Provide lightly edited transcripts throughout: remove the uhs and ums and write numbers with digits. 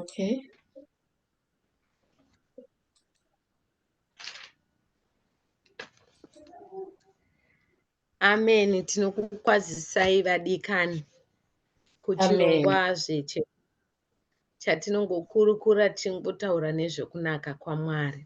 Okay. Amen. Tinokukwazisai vadikani kuchirongwa zveche chatinongokurukura tichingotaura nezvekunaka kwaMwari.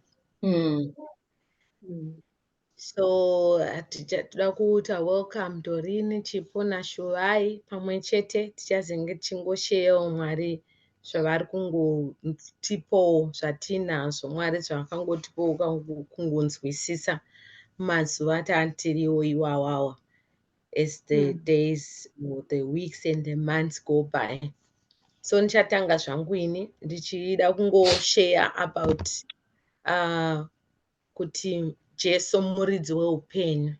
So tichatoda kuita welcome Doreen, Chipo naShuvai pamwe chete tichazenge tichingosheyawo Mwari zvavari kungotipowo zvatinazvo Mwari zvavakangotipowo kungonzwisisa mazuva atiriwo iwawawa as the days or the weeks and the months go by. So ndichatanga zvangu ini ndichida kungosheya about kuti Jesu muridzi weupenyu.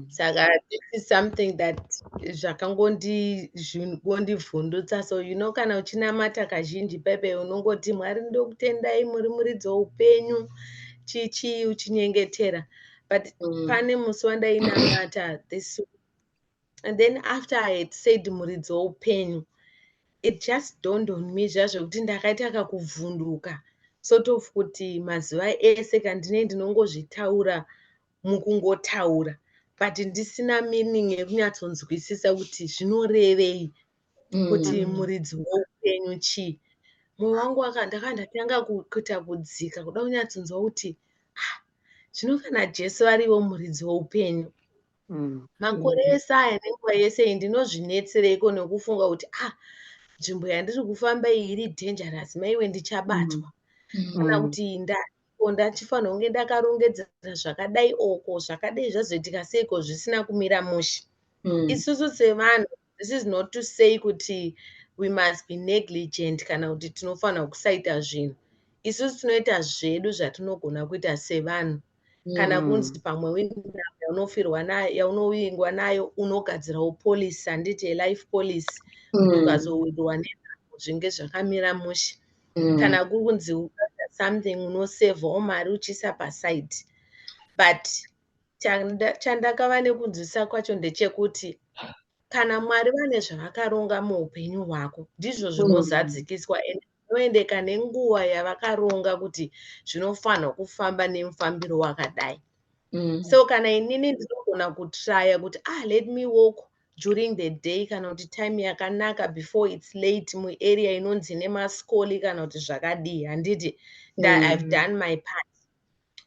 Saka this is something that zvakangondivhundutsa. So you know kana uchinamata kazhinji pepe unongoti Mwari ndokutendai muri muridzi weupenyu chichi uchinyengetera. But pane musi wandainamata this week, and then after I had said muridzi weupenyu, it just dawned on me zviya zvekuti ndakaita kakuvhunduka sort of kuti mazuva ese kandinee ndinongozvitaura mukungotaura but ndisina meaning yekunyatsonzwisisa kuti zvinorevei kuti muridzi weupenyu chii. Mwoyo wangu ndakanga ndatanga kuita kudzika kuda kunyatsonzwa kuti ah, zvino kana Jesu ariwo muridzi weupenyu makore ese aya nenguva yese iyi ndinozvinetsereiko nekufunga kuti ah, nzvimbo yandiri kufamba iyi iri dangerous, maiwe ndichabatwa kana kuti ndachifanira kunge ndakarongedzera zvakadai oko zvakadai zvazoitika seiko zvisina kumira mushe. Isusu sevanhu, this is not to say kuti we must be negligent kana kuti tinofanira kusaita zvinhu. Isusu tinoita zvedu zvatinogona kuita sevanhu. Kana kunzi pamwe yaunofirwa nayo yaunovingwa nayo unogadzirawo policy, handiti, life policy, kuti ukazowirwa nenhamo zvinge zvakamira mushe. Kana kuri kunzi something unosevhawo mari uchiisa paside. But chandakava nekunzwisisa kwacho ndechekuti kana Mwari vane zvavakaronga muupenyu hwako, ndizvo zvinozadzikiswa and zvinoendeka nenguva yavakaronga kuti zvinofanirwa kufamba nemufambiro wakadai. So kana inini ndinogona kutraya kuti ah, let me walk during the day kana kuti time yakanaka before it's late muarea inonzi nemaskoli kana kuti zvakadii, handiti? I've done my part,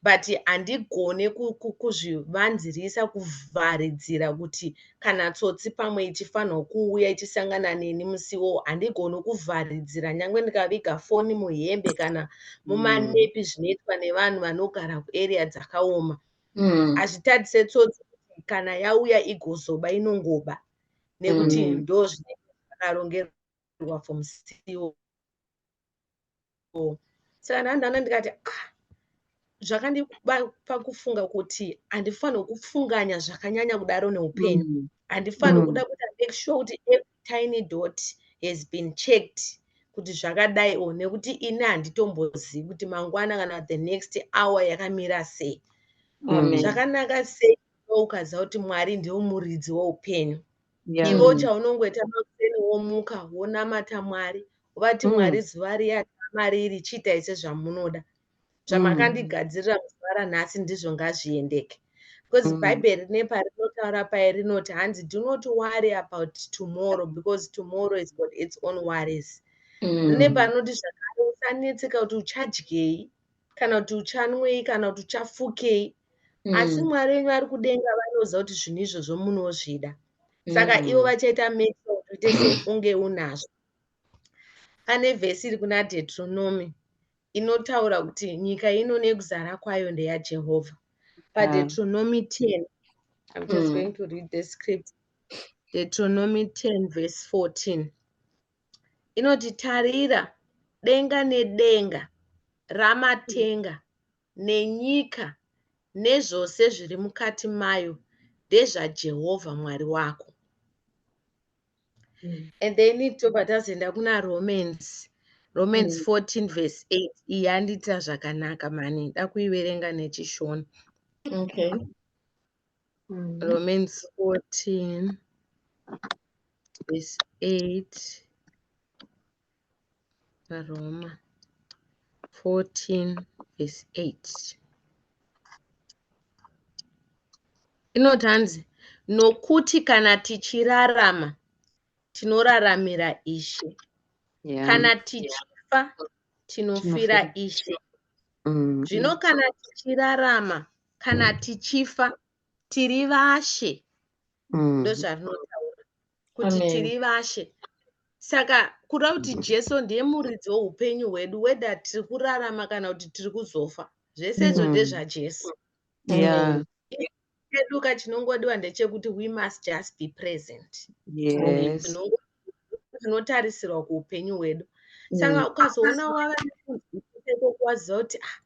but handigone kuzvivanzirisa kuvharidzira kuti kana tsotsi pamwe ichifanirwa kuuya ichisangana neni musiwo, handigoni kuvharidzira nyange ndikaviga foni muhembe kana mumanepi zvinoitwa nevanhu vanogara kuarea dzakaoma. Hazvitadzise tsotsi kuti kana yauya igozoba, inongoba nekuti ndo zvinenge zvakarongerwa for musiwo. Saka ndandaona ndikati ah, zvakandipa kufunga kuti handifanirwi kufunganya zvakanyanya kudaro neupenyu. Handifanirwi kuda kuti make sure kuti every tiny dot has been checked kuti zvakadai o, nekuti ini handitombozivi kuti mangwana kana the next hour yakamira sei. Zvakanaka sei ukaziva kuti Mwari ndiwo muridzi weupenyu. Iwe chaunongoita makuseni womuka wonamata Mwari, wovati Mwari, zuva riya mariri chiitai sezvamunoda, zvamakandigadzirira muzuva ranhasi ndizvo ngazviendeke, because Bhaibheri rine parinotaura pai rinoti hanzi, "Do not worry about tomorrow because tomorrow has got its own worries." Rine panoti zvakare usanetseka kuti uchadyei kana kuti uchanwei kana kuti uchafukei, asi Mwari venyu vari kudenga vanoziva kuti zvinhu izvozvo munozvida. Saka ivo vachaita make sure kuti uite seunge unazvo. Pane vhesi iri kuna Deuteronomy inotaura kuti nyika ino nekuzara kwayo ndeyaJehovha. PaDeuteronomy 10, I'm just going to read the script. Deuteronomy 10 verse 14 inoti, "Tarira, denga nedenga ramatenga nenyika nezvose zviri mukati mayo ndezvaJehovha Mwari wako." And then tobva tazoenda kuna Romans 14 verse 8. Iyi yandiitira zvakanaka mani, nda kuiverenga neChishona. Okay. Romans 14 verse 8. Varoma 14 verse 8 inoti hanzi, nokuti kana tichirarama tinoraramira Ishe, kana tichifa tinofira Ishe. Zvino kana tichirarama kana tichifa tiri vashe. Ndozvarinotaura kuti tiri vashe. Saka kureva kuti Jesu ndiye muridzi weupenyu hwedu, whether tiri kurarama kana kuti tiri kuzofa, zvese izvo ndezvaJesu. Chedu chinongodiwa ndechekuti we must just be present. Zvinotarisirwa kuupenyu hwedu. Saka ukazoona wava nekunzwisisa ikoko, waziva kuti ah,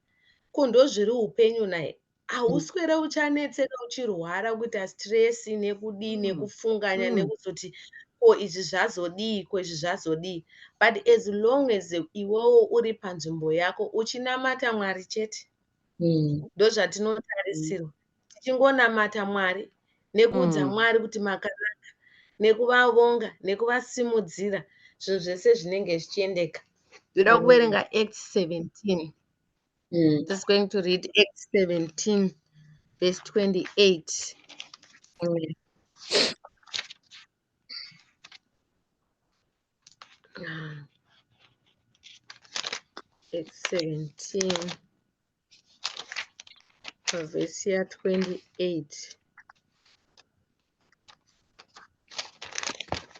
ko ndozviri upenyu naye, hauswere uchanetseka uchirwara kuita stress nekudii, nekufunganya, nekuzoti ko izvi zvazodii, ko izvi zvazodii. But as long as iwewo uri panzvimbo yako uchinamata Mwari chete, ndozvatinotarisirwa, tichingonamata Mwari nekuudza Mwari kuti makanaka, nekuvavonga, nekuvasimudzira, zvinhu zvese zvinenge zvichiendeka. Ndoda kuverenga Acts 17. Just going to read Acts 17 verse 28. Acts 17 pavhesi ya28.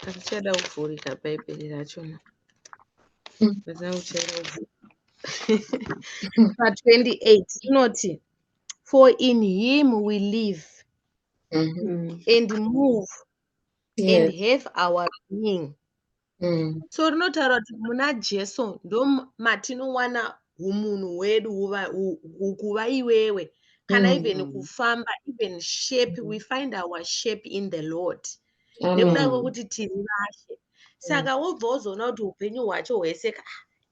Harichada kuvhurika Bhaibheri rachona. Hazina kuchaira kuvhurika. Pa28 inoti, "For in him we live and move and have our being." So rinotaura kuti muna Jesu ndo matinowana umunhu hwedu, kuva iwewe kana even kufamba, even shape, we find our shape in the Lord, nekuda kwekuti tiri vashe. Saka wobva wozoona kuti upenyu hwacho hwese ka,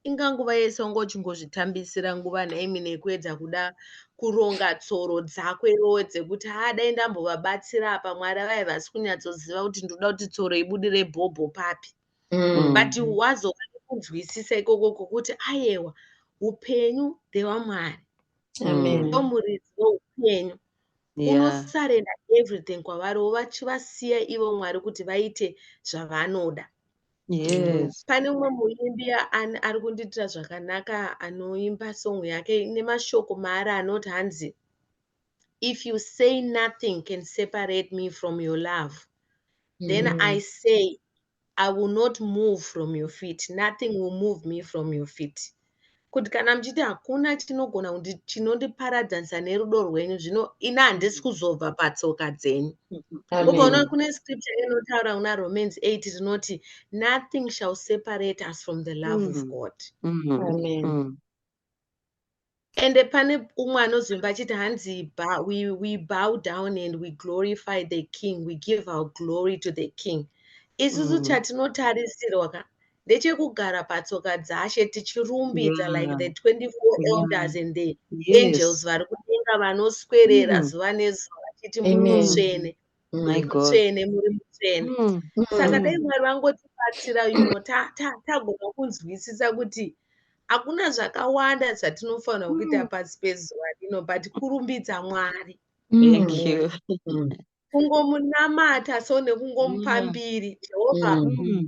inga nguva yese wanga uchingozvitambisira nguva nhaimi nekuedza kuda kuronga tsoro dzako iwewe dzekuti ha, dai ndambovabatsira apa, Mwari vaiva vasi kunyatsoziva kuti ndoda kuti tsoro ibudire bhobho papi. But wazova nekunzwisisa ikoko kwokuti ayewa, upenyu ndewamwari, ndomuridzi weupenyu, unosurrender everything kwavari, wovachivasiya ivo Mwari kuti vaite zvavanoda. Pane umwe muimbi ari kundiitira zvakanaka, anoimba song yake nemashoko maari anoti hanzi, "If you say nothing can separate me from your love, then I say I will not move from your feet. Nothing will move me from your feet." Kuti kana muchiti hakuna chinogona chinondiparadzanisa nerudo rwenyu, zvino ina handisi kuzobva patsoka dzenyu. Ukaona kune scripture inotaura kuna Romans 8 rinoti, "Nothing shall separate us from the love of God." Ende pane umwe anozoimba achiti hanzi, We bow down and we glorify the King. We give our glory to the King." Isusu chatinotarisirwa ka ndechekugara patsoka dzashe tichirumbidza, like the 24 elders and the angels vari kudenga vanoswerera zuva nezuva vachiti, "Muri mutsvene, muri mutsvene, muri mutsvene." Saka dai Mwari vangotibatsira, tagona kunzwisisa kuti hakuna zvakawanda zvatinofanira kuita pasi pezuva rino but kurumbidza Mwari. Thank you. Kungomunamata so nekungomupa mbiri Jehovha,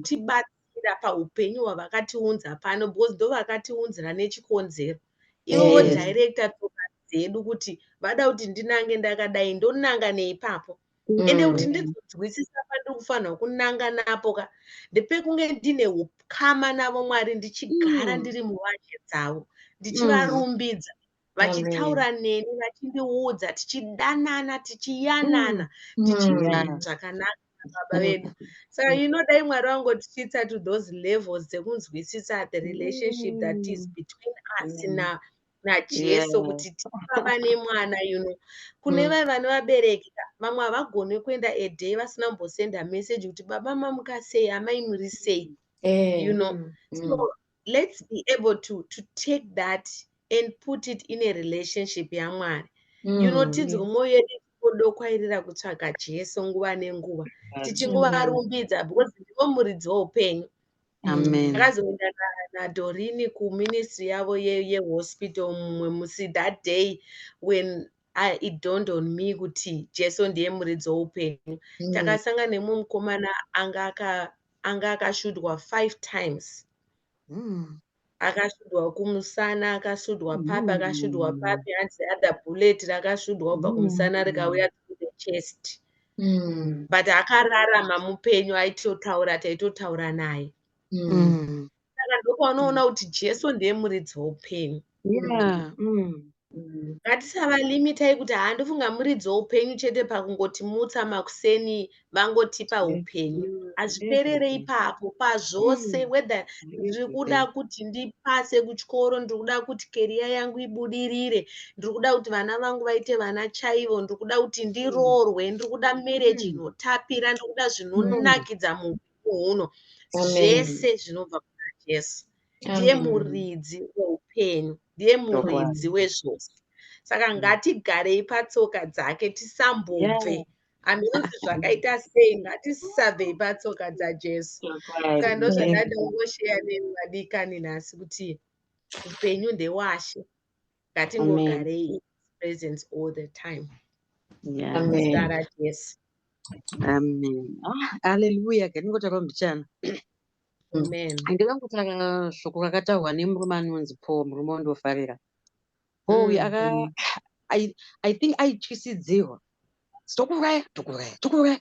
tibatsira paupenyu hwavakatiunza pano, because ndo vakatiunzira nechikonzero. Ivo vodirecta tsoka dzedu kuti vada kuti ndinange ndakadai, ndonanga neipapo. Ende kuti ndizonzwisisa pandiri kufanirwa kunanga napo ka, ndepekunge ndine ukama navo Mwari, ndichigara ndiri muvashe dzavo, ndichivarumbidza, vachitaura neni, vachindiudza, tichidanana, tichiyanana, tichiita zvakanaka Baba vedu. Saka dai Mwari vangotisvitsa to those levels dzekunzwisisa the relationship that is between us naJesu, kuti tibaba nemwana. Kune vaya vane vabereki, vamwe havagoni kuenda a day vasina kumbosenda message kuti, "Baba, mamuka sei? Amai, muri sei?" So let's be able to take that and put it in a relationship yaMwari, tinzwe mwoyo yedu ichingodokwairira kutsvaga Jesu nguva nenguva, tichingovarumbidza, because ndivo muridzi weupenyu. Amen. Ndakazoenda naDorini kuministry yavo yehospital mumwe musi. That day when it dawned on me kuti Jesu ndiye muridzi woupenyu. Takasangana nemumwe mukomana anga akashudwa five times. Akashudwa kumusana, akashudwa papi, akashudwa papi. Hanzi other bullet rakashudwa kubva kumusana rikauya to the chest. But akararama, mupenyu, aitotaura, taitotaura naye. Saka ndopaunoona kuti Jesu ndiye muridzi woupenyu. Ngatisavalimitai kuti haa, ndofunga muridzi woupenyu chete pakungotimutsa makuseni, vangotipa upenyu. Hazviperere ipapo, pazvose. Whether ndiri kuda kuti ndipase kuchikoro, ndiri kuda kuti career yangu ibudirire, ndiri kuda kuti vana vangu vaite vana chaivo, ndiri kuda kuti ndiroorwe, ndiri kuda marriage inotapira, ndiri kuda zvinonakidza muupenyu huno, zvese zvinobva kuna Jesu. Ndiye muridzi weupenyu, ndiye muridzi wezvose. Saka ngatigarei patsoka dzake, tisambobve. Hameno kuti zvakaita sei, ngatisabvei patsoka dzaJesu. Saka ndo zvandada kungosheya nemi vadikani nhasi, kuti upenyu ndewashe. Ngatingogarei in his presence all the time. Zita raJesu. Amen. Ah, haleluya. Ngatingotaura mbichana. Amen. Ndinoda kutaura shoko rakataurwa nemurume anonzi Paul, murume wandofarira. Paul uyu aka I think aityisidzirwa, "Tokuuraya, tokuuraya, tokuuraya."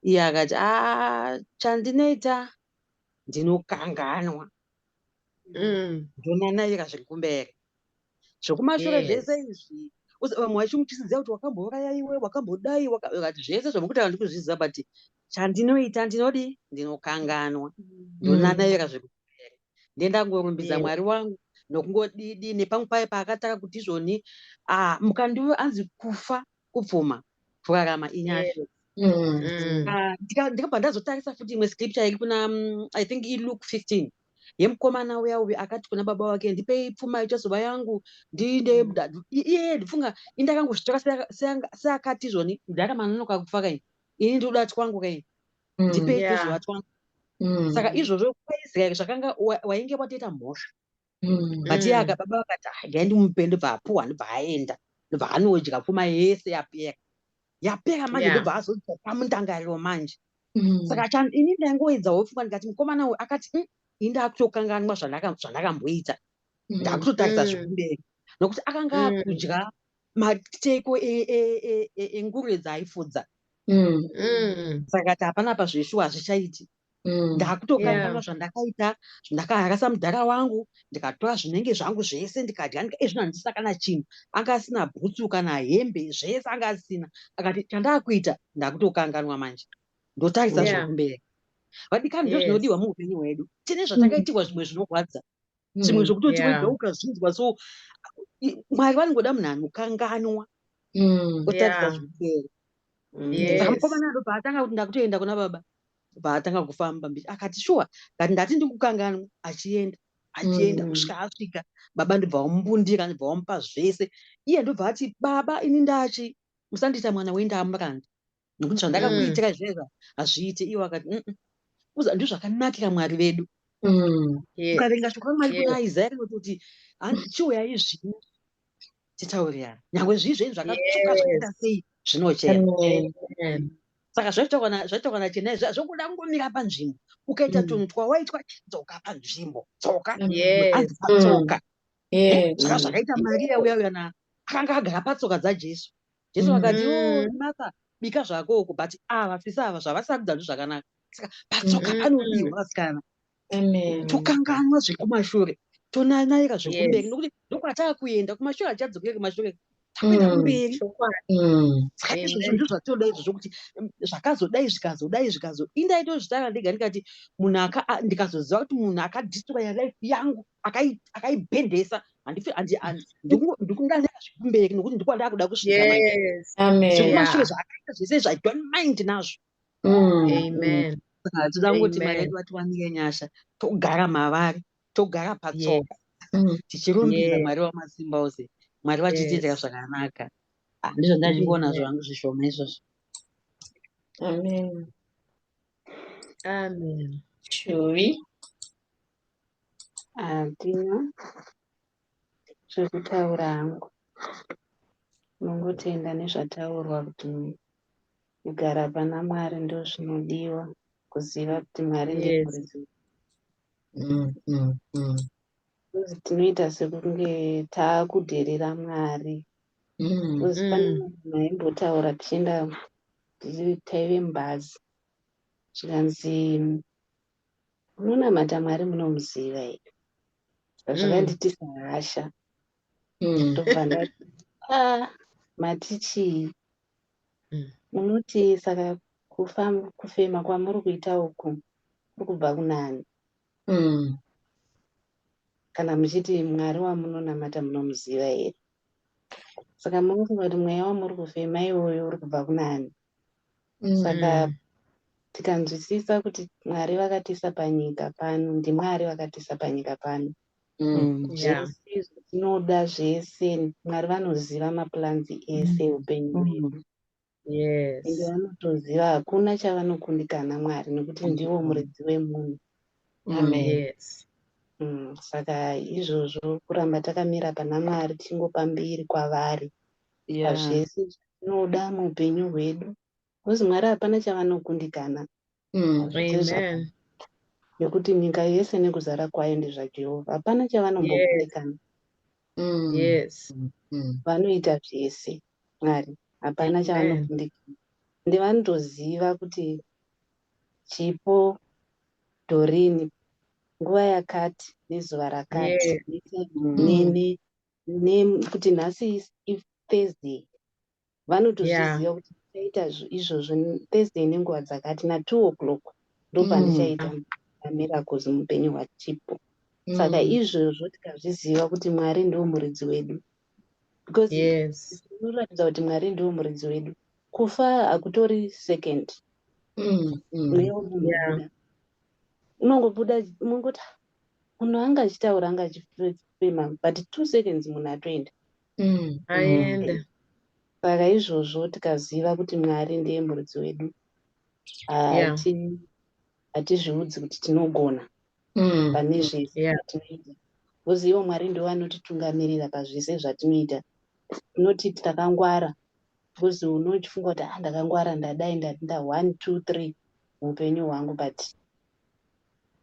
Iye akati, "A, chandinoita, ndinokanganwa, ndonanaira zviri kumberi, zvokumashure zvese izvi." Vamwe vachimutyisidzira kuti, "Wakambouraya iwe, wakambodai," akati, "Zvese zvamukutaura ndikuzviziva, but chandinoita, ndinodi ndinokanganwa, ndonanaira zviri kumberi, ndendangorumbidza Mwari wangu nokungodidi." Nepamwe paye paakatara kuti izvoni, ah, mukandiwe, anzi kufa kupfuma, kurarama inyasha. Ah, ndikabva ndazotarisa futi imwe scripture iri kuna I think iLuke 15, yemukomana uya uyu akati kuna baba wake, "Ndipei pfuma ichazova yangu." Ndinde iye ndifunga indakangozvitora seakati izvoni, "Mudhara, manonoka kufa kai, ini ndinoda twangu kai, ndipei tozova twangu." Saka izvozvo kwaIsraeri zvakanga wainge watoita mhosva, but iye baba vakati, "Ah, gai ndimupe." Ndobva apuhwa, ndobva aenda, ndobva anodya pfuma yese, yapera, yapera manje. Ndobva azodzoka mundangariro manje. Saka ini ndaingoedzawo pfungwa, ndikati mukomana uyu akati, ini ndakutokanganwa zvandakamboita, ndakutotarisa zvekumberi," nokuti akanga akudya mateko enguruve dzaaifudza. Saka ati, "Hapana pazveshuwa, hazvichaiti. Ndakutokanganwa zvandakaita, zvandakaharasa mudhara wangu, ndikatora zvinenge zvangu zvese, ndikadya, ezvino handisina kana chinhu." Anga asina bhutsu kana hembe, zvese anga asina. Akati, "Chandakuita, ndakutokanganwa manje, ndotarisa zvekumberi." Vadikani, ndo zvinodiwa muupenyu hwedu. Tine zvatakaitirwa, zvimwe zvinorwadza, zvimwe zvokutoti wega ukazvinzwa. So Mwari vanongoda munhu anokanganwa, otarisa zvekumberi. Saka mukomana ndobva atanga kuti, "Ndakutoenda kuna baba." Paatanga kufamba, akati, "Shuwa ngati ndati ndikukanganwa." Achienda, achienda, kusvika asvika. Baba ndobva vamumbundira, ndobva vamupa zvese. Iye ndobva ati, "Baba, ini ndachi musandiita mwana wendamuranda, nokuti zvandakakuitirai zvezva hazviiti." Iwo akati, Uza, ndizvo zvakanakira Mwari vedu. Ukaverenga shoko raMwari kuna Isaya rinoti kuti, "Chiuyai zvino titaurirana, nyangwe zvii zvenyu zvakatsvuka zvakaita sei, zvinochena." Amen. Saka zvaitaurwa naChenai, zvokuda kungomira panzvimbo. Ukaita tunhu twawaitwa, chidzoka panzvimbo, tsoka, hanzi patsoka. Saka zvakaita Mariya uya uya akanga agara patsoka dzaJesu, Jesu akati, "O Martha, bika zvako uko, but ava sisi ava zvavasarudza ndizvo zvakanaka." Saka patsoka panodiwa, vasikana. Amen. Tokanganwa zvekumashure, tonanaira zvekumberi, nokuti ndokwataakuenda. Kumashure hatichadzokeri kumashure, takuenda kumberi. Saka izvozvo ndizvo zvatinoda izvozvo, kuti zvakazodai, zvikazodai, zvikazo indaitozvitaura ndega, ndikati munhu ndikazoziva kuti munhu akadestroya life yangu, akaibhendesa, ndikunganira zvekumberi, nokuti ndikwandakuda kusvika manje. Amen. Zvekumashure zvaakaita zvese izvi, I don't mind nazvo. Amen. Saka toda kungoti Mwari Amen. vedu vatiwanire nyasha, togara mavari, togara patsoka, tichirumbidza Mwari wamasimba ose, Mwari vachitiitira zvakanaka. Ah, ndizvo ndachingoona zvangu zvishoma izvozvo. Amen. Amen. Shuvi. Handina zvekutaura hangu. Nongotenda nezvataurwa kuti kugara pana Mwari ndozvinodiwa, kuziva kuti Mwari ndiye muridzi. Because tinoita sekunge taakudherera Mwari. Because pane munhu aimbotaura tichienda, taive mubhazi, zvikanzi, "Munonamata Mwari munomuziva here?" Saka zvakanditisa hasha. Ndobva ndati, "Ah, mati chii? Munoti saka kufema kwamuri kuita uku kuri kubva kunani? Kana muchiti Mwari wamunonamata munomuziva here? Saka munofunga kuti mweya wamuri kufema iwoyo uri kubva kunani?" Saka tikanzwisisa kuti Mwari vakatiisa panyika pano, ndiMwari vakatiisa panyika pano. Zvese zvatinoda, zvese, Mwari vanoziva maplans ese eupenyu hwedu. Ende vanotoziva, hakuna chavanokundikana Mwari, nekuti ndivo muridzi wemunhu. Amen. Saka izvozvo, kuramba takamira pana Mwari, tichingopa mbiri kwavari pazvese zvatinoda muupenyu hwedu, because Mwari hapana chavanokundikana. Amen. Nekuti nyika yese nekuzara kwayo ndezvaJehovha, hapana chavanombokundikana. Vanoita zvese Mwari, hapana Amen. chavanokundikana. Ende vanotoziva kuti Chipo, Dorini, nguva yakati nezuva rakati, kuti nhasi iThursday, vanotozviziva kuti ndichaita izvozvo Thursday nenguva dzakati, na2 o'clock ndopandichaita mamiracles muupenyu hwaChipo. Saka izvozvo tikazviziva kuti Mwari ndiwo muridzi wedu, because zvinoratidza kuti Mwari ndiwo muridzi wedu, kufa hakutori second. Mweya wemunhu unobuda, unongobuda, unongoti, "Ah, munhu anga achitaura, anga achifema," but 2 seconds munhu atoenda. Aenda. Saka izvozvo tikaziva kuti Mwari ndiye muridzi wedu, hatizviudzi kuti tinogona pane zvese zvatinoita, because ivo Mwari ndivo vanotitungamirira pazvese zvatinoita. Tinoti takangwara because unochifunga kuti, "Ah, ndakangwara, ndadai, nda 1 2 3 muupenyu hwangu," but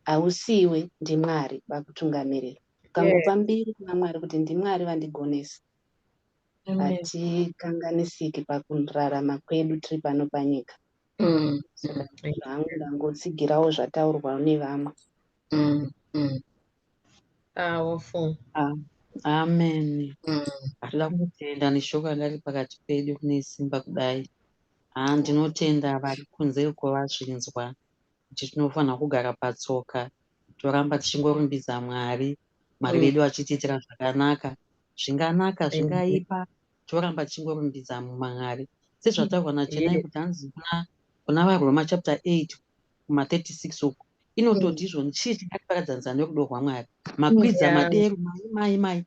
hausiwe, ndiMwari vakutungamirira. Ukangopa mbiri kuna Mwari kuti ndiMwari vandigonesa, Amen. hatikanganisiki pakurarama kwedu tiri pano panyika. Saka zvangu ndangotsigirawo zvataurwa nevamwe. Powerful. Amen. Hatida kutenda neshoko ranga riri pakati pedu rine simba kudai. Ha, ndinotenda vari kunze uko vazvinzwa kuti tinofanira kugara patsoka, toramba tichingorumbidza Mwari, Mwari vedu vachitiitira zvakanaka, zvinganaka, zvingaipa, toramba tichingorumbidza Mwari sezvataurwa naChenai kuti hanzi kuna vaRoma chapter 8 kuma36 uko inototi izvoni, chii chingatiparadzanisa nerudo rwaMwari? Makwidza, maderu, mai mai mai,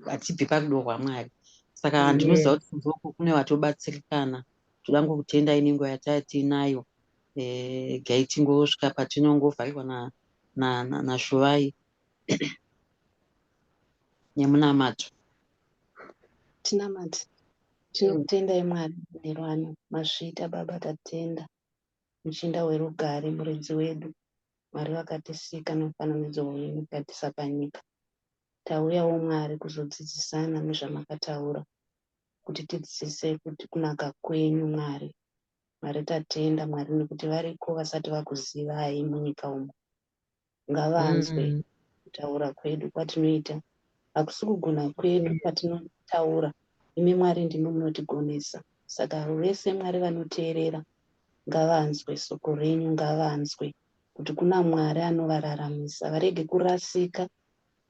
hatibvi parudo rwaMwari. Saka ndinoziva kuti kunze uko kune vatobatsirikana. Toda ngokutendai nenguva yatatiinayo. Gai tingosvika patinongovharirwa naShuvai nemunamato. Tinamati. Tinokutendai Mwari manheru ano. Mazviita Baba, tatenda. Muchinda werugare, muridzi wedu, Mwari vakatisika nomufananidzo wenyu, mukatisa panyika. Tauyawo Mwari kuzodzidzisana nezvamakataura kuti tidzidzise kuti kunaka kwenyu Mwari. Mwari, tatenda Mwari nekuti variko vasati vakuzivai munyika umu. Ngavanzwe kutaura kwedu kwatinoita. Hakusi kugona kwedu patinotaura. Imi Mwari ndimi munotigonesa. Saka vese Mwari vanoteerera ngavanzwe soko renyu, ngavanzwe kuti kuna Mwari anovararamisa. Varege kurasika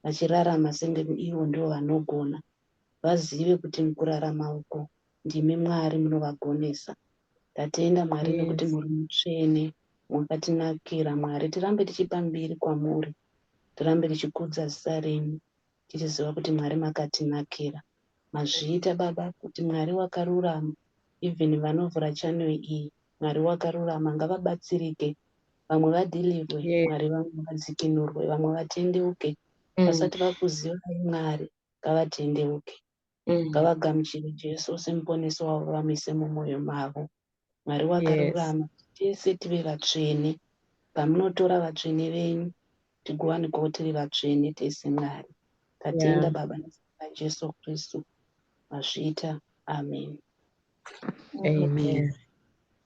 vachirarama senge ivo ndivo vanogona. Vazive kuti mukurarama uku ndimi Mwari munovagonesa. Tatenda Mwari nekuti muri mutsvene, makatinakira Mwari. Tirambe tichipa mbiri kwamuri, tirambe tichikudza zita renyu, tichiziva kuti Mwari makatinakira. Mazviita Baba, kuti Mwari wakarurama, even vanovhura channel iyi, Mwari wakarurama, ngavabatsirike. Vamwe vadhilivwe, Mwari, vamwe vadzikinurwe, vamwe vatendeuke. Vasati vakuzivai, Mwari, ngavatendeuke. Ngavagamuchire Jesu semuponesi wavo, vamuise mumwoyo mavo. Mwari wakarurama, tese tive vatsvene. Pamunotora vatsvene venyu, tigowanikwawo tiri vatsvene tese, Mwari. Tatenda, Baba, nezita raJesu Kristu. Mazvita. Amen. Amen.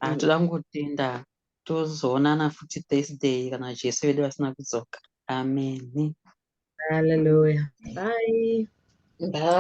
Ah, toda kungotenda, tozoonana futi Thursday kana Jesu vedu vasina kudzoka. Ameni. Hallelujah. Bye. Bye.